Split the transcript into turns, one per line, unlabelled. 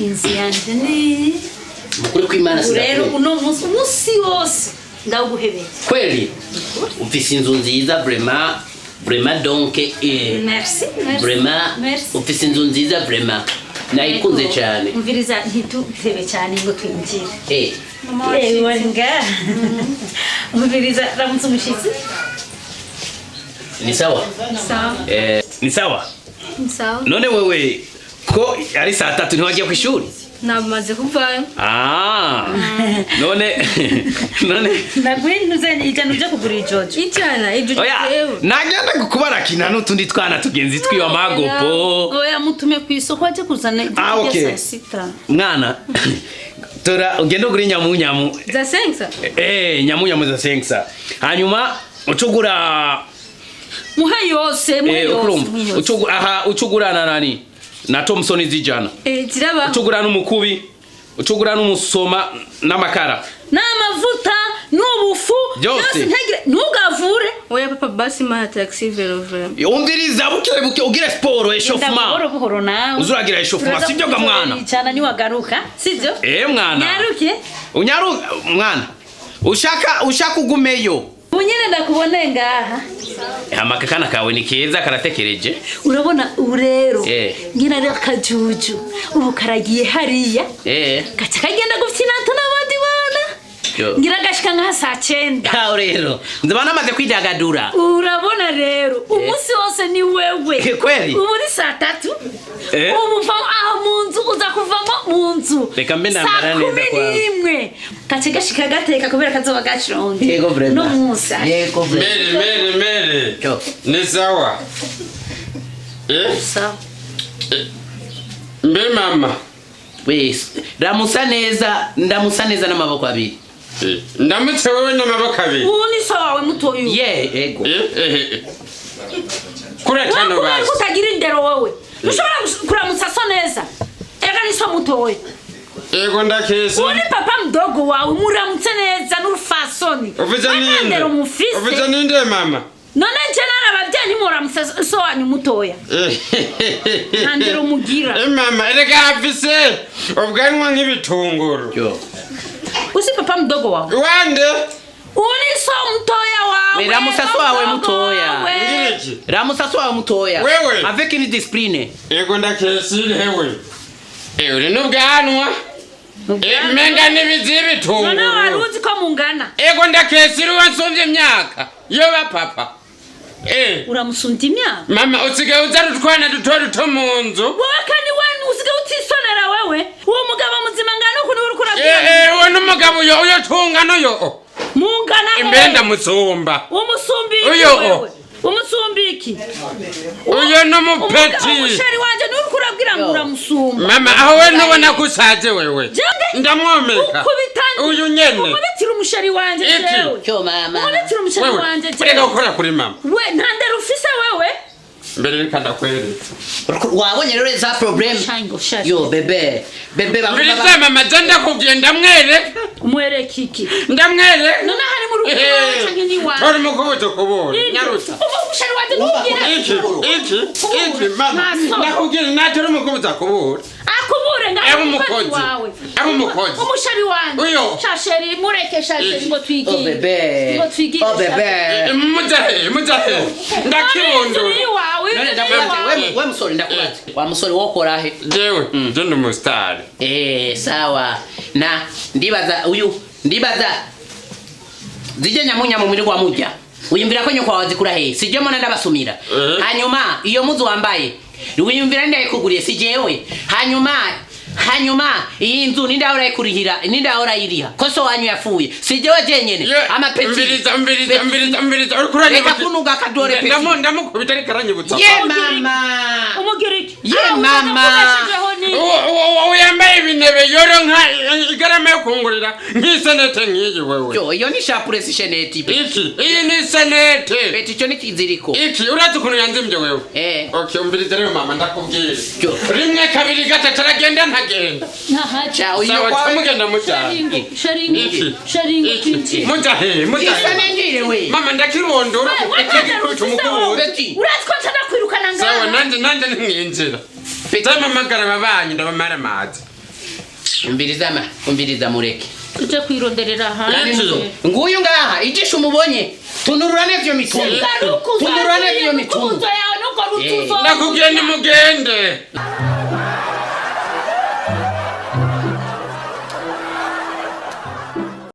Inzu yanje ni
Mukuri kw'Imana.
Ubu rero
Sinakubeshya.
uno munsi, umunsi wose ndawuguhebeye.
Kweli ufise inzu nziza, vraiment, vraiment, donc
Merci, merci.
Vraiment.
Merci.
Ufise inzu nziza, vraiment, nayikunze cyane.
Umviriza, ntitutebe cyane ngo twinjire.
Mama.
Ewe nga umviriza, ramutse umushitsi.
Ni sawa.
Sawa.
Ni sawa.
Sawa.
None wewe ko ari saa 3, ntiwagiye ku ishuri?
Namaze kuvayo.
Ah, none
Naguhe ijana uje kugura ijojo.
Ijana ibyo?
Oya.
Jewe.
Nagenda kuba arakina n'utundi twana tugenzi twiwe amagopo.
Oya, mutume ku isoko aje kuzana ibyo
Ah,
kurya
okay.
saa sita.
Mwana, tora ugende ugure nyamunyamu.
Za 5?
Nyamunyamu za 5, hanyuma ucugura.
Muhe yose, muhe yose.
Ukurumva?
Muhe yose.
Ucugura aha, ucugura na nani na Thompson zijana.
Zirabaho.
Ucugura n'umukubi, ucugura n'umusoma n'amakara.
N'amavuta n'ubufu.
Byose.
Ntagire ntugavure.
Oya papa, basi mpa taxi vélo vraiment.
Umviriza, buke buke, ugire siporo,
Genda
échauffement.
buhoro buhoro nawe.
Uzuragira échauffement, sibyo ga mwana?
Cyane, niwagaruka, sibyo?
Mwana.
Nyaruke.
Unyaru mwana, ushaka ugumeyo.
Ubu nyine ndakubone ngaha.
Amaka kana kawe ni keza, karatekereje.
Urabona ubu rero ngena rero akajuju ubu karagiye hariya, gaca kagenda gufyinata n'abandi bana.
Yo.
Ngira gashika nka saa 9.
Aho rero nzaba namaze kwidagadura.
Urabona rero, umunsi wose ni wewe.
Kweli?
Ubu ni saa 3. Ubu uva aho mu nzu, uza kuvamo mu nzu
Reka mbe nambara
saa
neza
kumi
kwanza.
n'imwe gace gashika gateka kubera kazoba gashonje.
Yego, vraiment.
No munsi.
Yego, vraiment.
Mere, mere, mere.
Yo.
Ni sawa.
Sawa.
Mbe mama.
Wese ramusa neza, ndamusa neza n'amaboko abiri.
Ndamutse wewe n'amaboko abiri.
Ubu ni so wawe mutoyi uyu.
Ye, ego.
Kure tano
Kubera
basi.
ko utagira indero wowe, ntushobora kuramutsa so neza. Ega ni so mutoyi.
Ego, ndakese.
Ubu ni papa mdogo wawe, muramutse neza n'urufasoni.
Uvuze
We nta
ninde?
ndero mufise.
Uvuze ninde mama?
None nje nari ababyeyi, ntimuramutse so wanyu mutoya? Nta ndero mugira.
Mama, erega afise ubwanwa nk'ibitunguru.
Yo.
Usi papa mdogo wawe.
Wande?
Ubu ni so mutoya wawe.
We, ramusa so wawe
mdogo
mutoya.
wawe.
Ngiriki.
Ramusa so wawe mutoya.
Wewe.
Avec une discipline.
Ego, ndakesire hewe. Uri n'ubwanwa. Menga n'ibizi
None wari
ibitunguru.
uzi ko mungana?
Ego, ndakesire uwansumvye imyaka. Yoba papa.
Uramusumvya imyaka?
Mama, usigaye uzana utwana duto duto mu nzu.
Wowe kandi we usigaye utisonera wewe. Uwo mugabo muzima ngana ukuntu uriko urabwira.
Uwo n'umugabo uyo tungana uyo.
Mungana he?
Imbe ndamusumba.
Umusumbiki?
Uyo.
Wewe umusumbiki?
Uyo n'umupeti.
Umushari wanje niwe uriko urabwira ngo uramusumba.
Mama, aho we ntubona ko ushaje wewe.
Jewe?
Ndamwomeka.
Ukubita.
Uyu nyene.
Ukubitira umushari wanje.
Iki?
Jewe.
Cyo mama.
Ukubitira umushari
Wewe,
wanje
ureka
jewe.
gukora kuri mama.
We nta ndero ufise wewe.
Mbere reka ndakwereka.
Wabonye rero za problème.
Shango shari.
Yo bébé, bébé baguma.
Mbiriza mama, je ndakubwiye ndamwereka.
Umwereka iki?
Ndamwereka.
None hari mu rugo iwawe canke n'iwawe?
Tora umukubuzo kubura. Nyarusa.
Umushari wanje ntubwira.
Iki, iki, iki, mama.
Nta soni.
Ndakubwira natora umukubuzo akubura.
Akubure nga
Aba
umukozi
umukozi.
wawe.
Aba umukozi.
Umushari wanje.
Uyo.
Shasheri, mureke shasheri ngo twigire.
Oh bébé.
Ngo twigire.
Oh bébé.
Mujahe, mujahe. Ndakibundura.
Inzu iwawe,
None
inzu
ndakubaze,
iwawe.
we musore, ndakubaze. Wa musore, wokora he?
Jewe, je ndi umusitari.
Sawa. Na ndibaza uyu, ndibaza zije nyamunyamu muri kwa mujya. Wiyumvira ko nyoko wawe zikura he? Sije mona ndabasumira. Hanyuma iyo muzu wambaye, wiyumvira ndayikuguriye? Si jewe? Hanyuma iyi nzu ninde ahora ikurihira, ninde ahora yiriha ko so wanyu yapfuye? Si jewe jenyene? Amapeti.
Umviriza, umviriza, umviriza, umviriza. Uriko uranyibutsa.
Reka kunuga akadore peti.
Ndamukubita ariko aranyibutsa.
Ye mama.
Umugiriki.
Ye
Ah,
mama.
ubeshejeho ni.
Uwo yambaye ibinebe yoronka igarama yo kungurira nk'isenete nk'iyi wewe.
Yo, iyo ni shapure, si chaînette.
Iki, iyi ni senete.
Peti, cyo ni kiziriko.
Iki, urazi ukuntu yanzimbye wewe? Okay, umviriza rero mama, ndakubwira.
Yo.
Rimwe, kabiri, gatatu, aragenda ntagenda.
Ntahaca.
Cha uyu
Sawa,
kwawe.
tumugenda mujyana.
Sharingo, sharingo,
Iki.
sharingo
Iki.
twinjire.
Mujahe,
Isa
mujahe.
nengire we.
Mama, ndakirondora.
We,
Ikigikubita umukubuzo.
Peti.
Urazi ko nshaka kwirukana
Sawa,
ngaha.
nanje ntimwinjira.
Peti.
Ndamamagara ababanyi ndabamara amazi.
Umviriza ma, umviriza mureke.
Tuje kwironderera
Kandi
ahandi.
nguyu ngaha ijisho umubonye, tunurura neza iyo mitumba, tunurura neza iyo mitumba.
Yawe nuko rutuzo.
Nakubwiye nimugende.